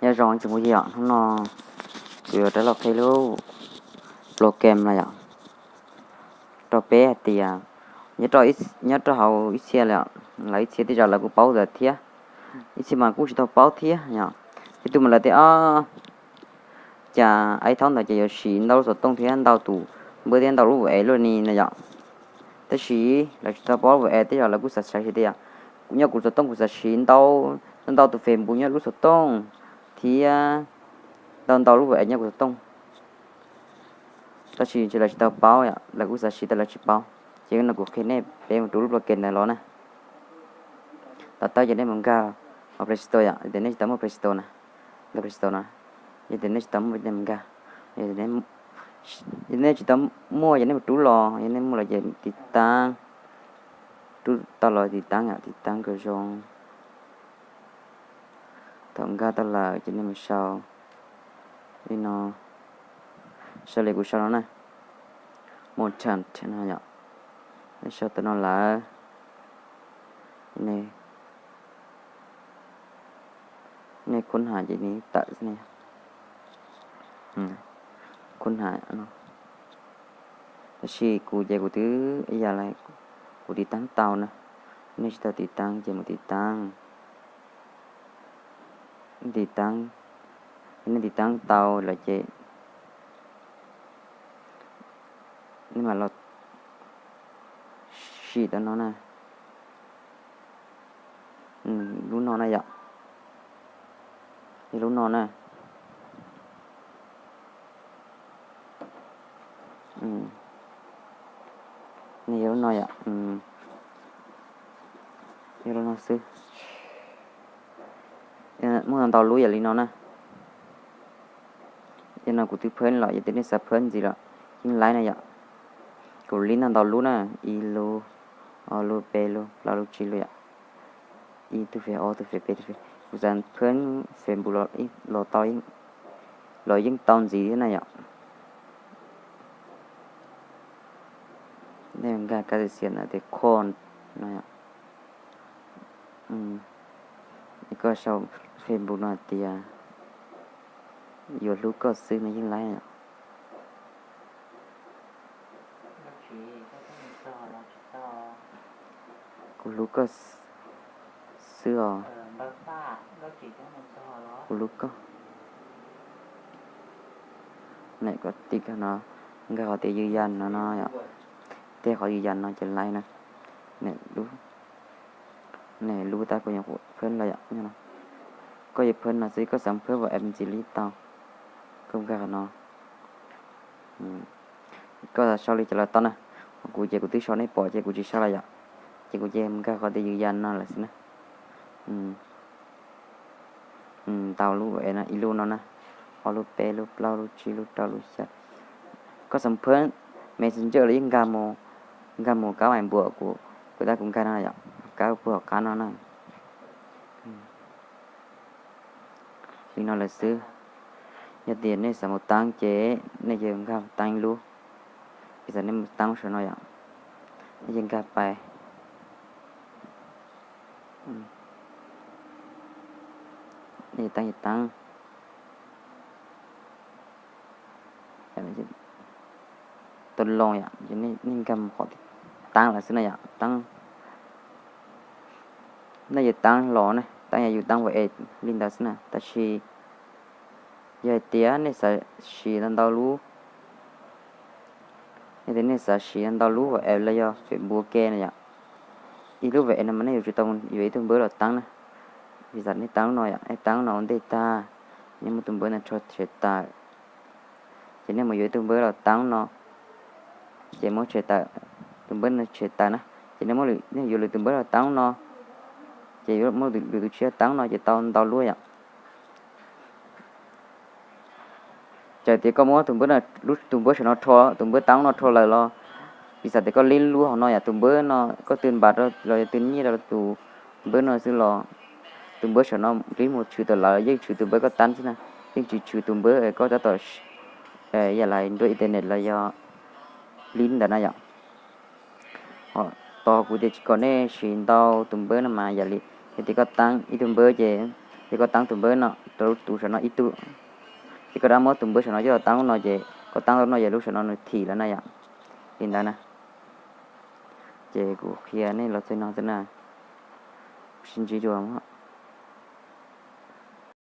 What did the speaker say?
Nyob zoo tsoom phooj ywg, hnub no kuv yuav rov los qhia lub program no yom, rau peb hais tias nyob rau hauv ib txhia lawm, lawv ib txhia tej zaum lawv kuj paub lawm thiab, ib txhia mas kuj tsis tau paub thiab yom. Tej tug mas lawv tias, o, cas ib thaum ntawd ces yuav siv ntau lub xov tooj thiab ntau tus npawb thiab ntau lub WhatsApp luaj li no yom. Tab sis lawv tsis tau paub WhatsApp, tej zaum lawv kuj xav xav tias, nyob kuv xov tooj kuv xav siv ntau, ntau tus Facebook nyob lub xov tooj thiab ntau ntau lub WhatsApp nyob kuv xov tooj. Tab sis ntshe lawv tsis tau paub, lawv kuj xav siv tab lawv tsis paub. Ces no kuv qhia nej peb mus rub lub program ntawd los na. Tom qab ces nej mus nkag hauv Play Store yom, yog tias nej tsis tau muaj Play Store na, nkag Play Store no. Yog tias nej tsis tau muaj nej mus nkag, yog nej tsis tau muaj ces nej mus rub los, yog nej muaj lawm ces tiv taab, rub tau los tiv taab yom, tiv taab kom zoo. Thaum nkag tau lawm ces nej mus sau li no, sau li kuv sau no na, Motant no yom. Nej sau tau no lawm, nej khuab has ces nws tawm, khuab has no. Tab sis kuv ces kuv twb ib yam li kuv tiv taab tau na, nej tsis tau tiv taab ces mus tiv taab. Tiv taab, yog nej tiv taab tau lawm ces nej mam los sim tau no na. Lub no na yom, yog lub no na. Yog lub no yom, yog lub no xwb. Muaj ntau lub yam li no na. Yog no kuv twb phab los, yog tias nej xav phab ntxiv los yeej laib na yom. Kuv li no ntau lub na, ib lub, ob lub, peb lub, plaub lub, tsib lub yom. Ib tug fem, ob tug fem, peb tug fem, kuv xav phab Facebook los tau, los yeej tau ntxiv thiab na yom. Nej nkag kav xiam ntawm tias con no yom. Koj sau Facebook no hais tias yuav hlub koj xwb no yeej laib yom. Kuv hlub koj xwb os. Kuv hlub koj. Nim koj tiv kag no, nkag qhov tias yws yas no no yom. Tej qhov yws yas no ces laib na. Nim lub, nim lub tab kuv nyuam qhuav phab los yom. Koj yuav phab no xwb, koj xav phab WhatsApp ntxiv li tau, koj nkag qhov no. Koj sau li cas los tau na. Kuv ces kuv twb sau nej pom ces kuv tsis sau lawm yom. Ces kuv ces nkag qhov tias yws yas no lawm xwb na. Ntau lub WhatsApp no, ib lub no na, ob lub, peb lub, plaub lub, tsib lub, rau lub, xya. Koj xav phab Messenger los yeej nkag mus, nkag mus kab mais npuam kuv, kuv tab kuv nkag no yom, kab puag hauv qab no na. Li no lawm xwb. Yog tias nej xav mus taab ces nej yuav nkag taab ib lub. Piv xam nej mus taab lub saum no yom, nej yuav nkag pais, nej taab, taab tau loo yom, nej nkag mus qhov taab lawm xwb na yom, taab, nej yuav taab los na, taab yog yus taab WhatsApp li ntawd xwb na. Tab sis yog hais tias nej xav siv ntau ntau lub, yog tias nej xav siv ntau lub WhatsApp los yog Facebook ke na yom, ib lub WhatsApp no mas nej yuav tsum tau yuav ib tug npawb los taab na. Piv xam nej taab lub no yom, nej taab lub no ua ntej tag, nej muab tus npawb no rho tshem tawm, ces nej mus yuav ib tug npawb los taab no, ces muab tshem tawm, tus npawb no tshem tawm na, ces nej muab, nej yuav lwm tus npawb los taab no, ces yuav muab lwm tus tshiab taab no ces tau ntau lub yom. Txawm tias koj muab tus npawb, tus npawb saum no rho, tus npawb taab no rho lawm los, piv xam tias koj lib lub hauv no yom, tus npawb no koj twb npam rau los yog twb nyiaj rau tus npawb no xwb los, tus npawb saum no lib mus tshwm tawm lawm yeej tshwm tus npawb koj taab xwb na, yeej tsis tshwm tus npawb koj tab tom yam li nruab internet los yog lib ntawd na yom. Tos kuv tias tsis kom nej siv ntau tus npawb no mas yam li, yog tias koj taab ib tug npawb ces Ces koj taab tus npawb no rau lub tus saum no ib tug. Ces koj rov muab tus npawb saum no coj los taab lub no ces koj taab lub no ces lub saum no nws thim lawm na yom. Li ntawd na. Ces kuv qhia nej los txog no xwb na. Sib ntsib dua.